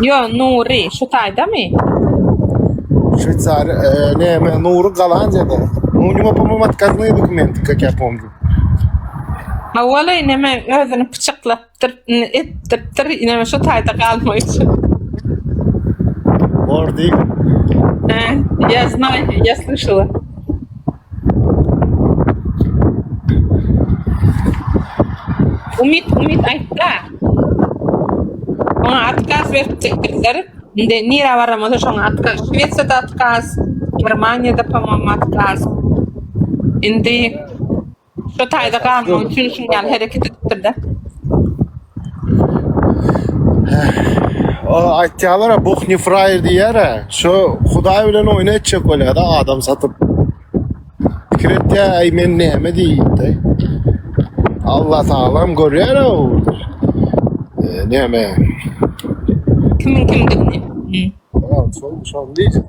Ýo, Nury şu taýdamy? Şweýsariýa, e, näme, Nury Gollandiýada. Ну, у него, по-моему, отказные документы, как я помню. Hawa-laý, neme özüni pyçaklapdyr, etdiripdir, neme şu taýda galmak üçin. Bor diýip. He, я знаю, я слышала. Umyt, Umyt aýtda. Oňa otkaz beripdirler. Indi nirä baran bolsa şoňa otkaz. Şwesiýada otkaz, Germaniýada po-moýemu otkaz. Indi şu taýda galmak üçin şuň ýaly hereket edipdir-de. O aýtýarlar-a, Bog ne fraýer diýýär-ä. Şo Hudaý bilen oýun etjek bolýar-da adam satyp. Pikir etýär, aý men näme diýipdi. Allah tagalam görýär o. E, näme? Kimiň kimdigini. Şol, şol diýjek.